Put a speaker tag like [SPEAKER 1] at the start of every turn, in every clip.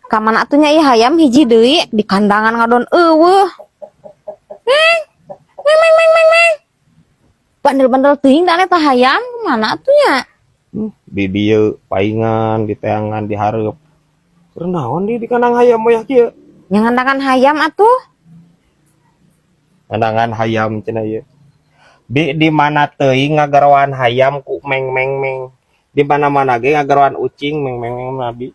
[SPEAKER 1] Ka mana atuh nya ieu hayam hiji deui di kandangan ngadon euweuh. Meng, meng, meng, meng, meng, meng. Bandel-bandel teuing da eta hayam, mana atuh nya?
[SPEAKER 2] Di dieu paingan, di teangan, di hareup. Keur naon di kandang hayam moyah kieu?
[SPEAKER 1] Nya ngandangan hayam atuh.
[SPEAKER 2] Kandangan hayam cenah ieu. Bi, di mana teuing ngagaroan hayam ku meng meng meng. Di mana-mana ge ngagaroan ucing meng meng meng mah, Bi.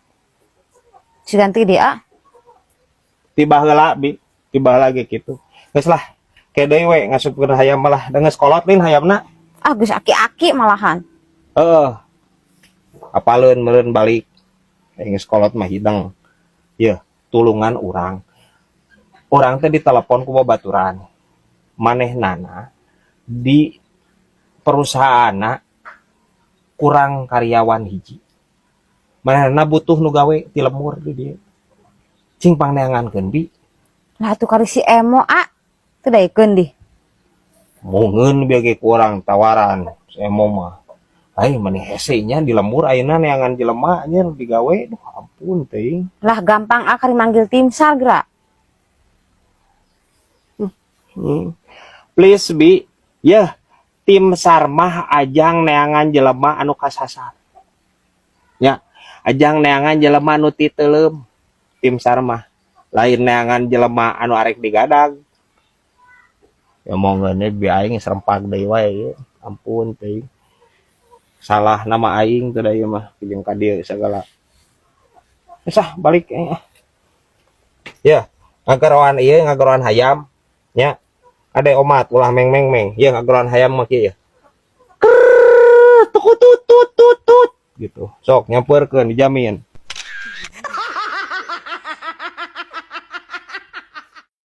[SPEAKER 1] Si ganti dia.
[SPEAKER 2] Ti baheula, Bi, ti baheula ge kitu. Geus lah, ke deui we ngasupkeun hayam malah da geus kolot lin hayamna.
[SPEAKER 1] Ah, geus aki-aki malahan.
[SPEAKER 2] Heeh. Apaleun meureun balik. Geus kolot mah hideng. Yeuh, tulungan urang. Urang teh ditelepon ku babaturan. Manehnana di perusahaanna kurang karyawan hiji. Manehna butuh nu gawe ti lembur di dieu. Cing pangneangankeun, Bi.
[SPEAKER 1] Lah atuh kari si Emo, ah. Teu daekeun di.
[SPEAKER 2] Mungeun bieu ge kurang tawaran si Emo mah. Ai mani hese nya di lembur ayeuna neangan jelema nya nu digawe, duh ampun teuing.
[SPEAKER 1] Lah gampang, ah, kari manggil tim SAR geura.
[SPEAKER 2] Please, Bi, yeuh, tim SAR mah ajang neangan jelema anu kasasar. Ya, ajang neangan jelema anu titeuleum. Tim SAR mah lain neangan jelema anu arek digadag. Ya monggo bi, aing serempak deui wae ieu. Ampun teuing. Salah nama aing teh da ieu mah jeung ka dieu sagala. Geus ah, balik aing ah. Ya, ngagaroan ieu ngagaroan hayam nya. Ade omat ulah meng meng meng. Ieu ngagaroan hayam mah kieu ya. Krrrr, tukutut tut tut tut gitu. Sok nyamperkeun, dijamin.